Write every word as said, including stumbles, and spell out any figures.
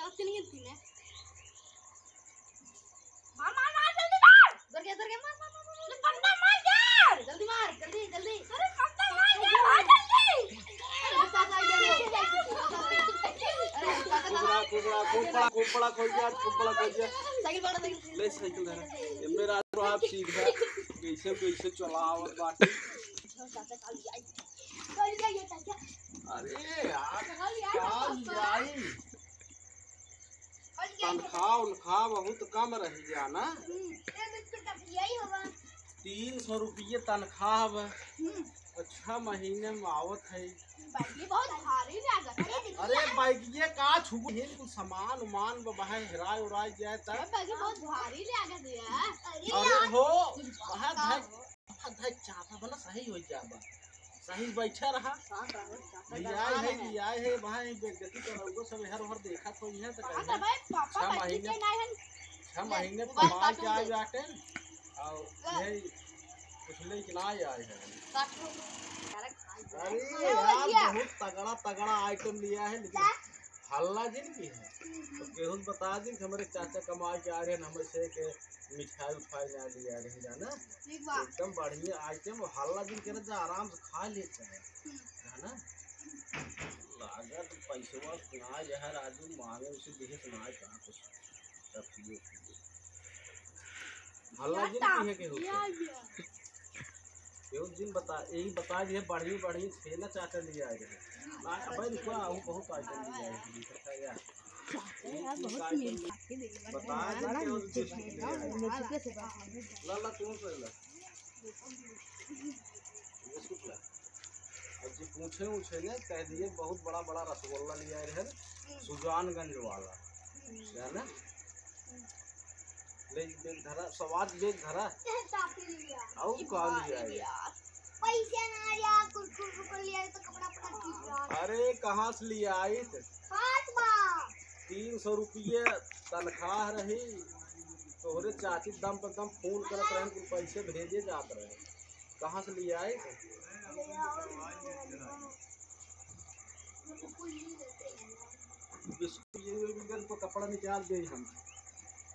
अब चलिए पीने। मार, मार, मार, जल्दी मार। इधर के, इधर के, मार, मार, मार, मार, मार। बंदा मार यार। जल्दी मार, जल्दी, जल्दी। अरे बंदा मार यार, मार जल्दी। अरे पापा, इधर आओ। अरे पापा, खूब बड़ा, खूब बड़ा, खूब बड़ा खोल दिया, खूब बड़ा खोल दिया। साइकिल पकड़, साइकिल। ले साइकिल धरा। ये मेरा तो आप सीधा कैसे कैसे चलावत बाटे। अरे यार, का जाई? तनख्वाह उनख्वाह बहुत कम रही जा ना। तीन सौ रुपये तनख्वाह बा। और छह महीने में आवत है। बैगिया बहुत भारी लागत है। अरे बैगिया का छुबू, हिन कुल सामान उमान बा, बहाए हेराय उराय जाए तब। बैगिया बहुत भारी लागत है। अरे हो, बहा भाई। भाई चापा बना सही हो जाबा, सही बैठा रहा। शांत रहो, शांत रहो। लियाए है, लियाए है, वहाँ ही बेइज्जती कर रहा, सब इधर उधर देखत हो, यहाँ तक कहाँ है। भाई, पापा छह बैठ महीने, के ना है। छह ले, महीने मोबाइल कमा काटूं के आए दे। बाटे, और यही कुछ लेके ना आए हैं। काटूं। अरे ये यार, भैया। बहुत तगड़ा, तगड़ा आइटम लिया है, लेकिन क्या? हल्ला जिन की है। तो केहू से बता दी कि हमरे चाचा कमाए के आ रहे हैं, हमें से के मिठाई उठाई ना लिया रहे जाना। ठीक बा। एकदम बढ़िया आइटम, हल्ला जिन करे जा, आराम से खा लेते हैं। हम्म। है ना? लागत पैसवा ना जो है राजू, मांगे उसे देहे से ना कहाँ कुछ। रखिए, रखिए। हल्ला जिन की है केहू से। केहू जिन बता, यही बता दिए, बढ़िया, बढ़िया छेना चाटा लिया रहे। ना, अबे रुको, वो बहुत आइटम लिया है, दिखता है यार। अरे यार, बहुत मीठ। बता दे, केहू जिन लिया है। ला, ला, तू पहले। बिस्कुट ला। अब जे पूछे उछे ने कह दिए, बहुत बड़ा बड़ा रसगुल्ला लिया रहे, सुजानगंज वाला, है ना? ले बेग धरा, सवाद बेग धरा। और का लिया है? पैसे ना यार, कुरकुर कुरकुर लिया तो कपड़ा पड़ा खींच रहा। अरे कहाँ से लिया आई? पाँच बार। तीन सौ रुपये तनख्वाह रही, तोहरे चाची दम पर दम फोन करत रहन कि पैसे भेजे जात रहे। कहाँ से लिया आई? बिस्कुट ये, ये, ये तो कपड़ा निकाल दे हम।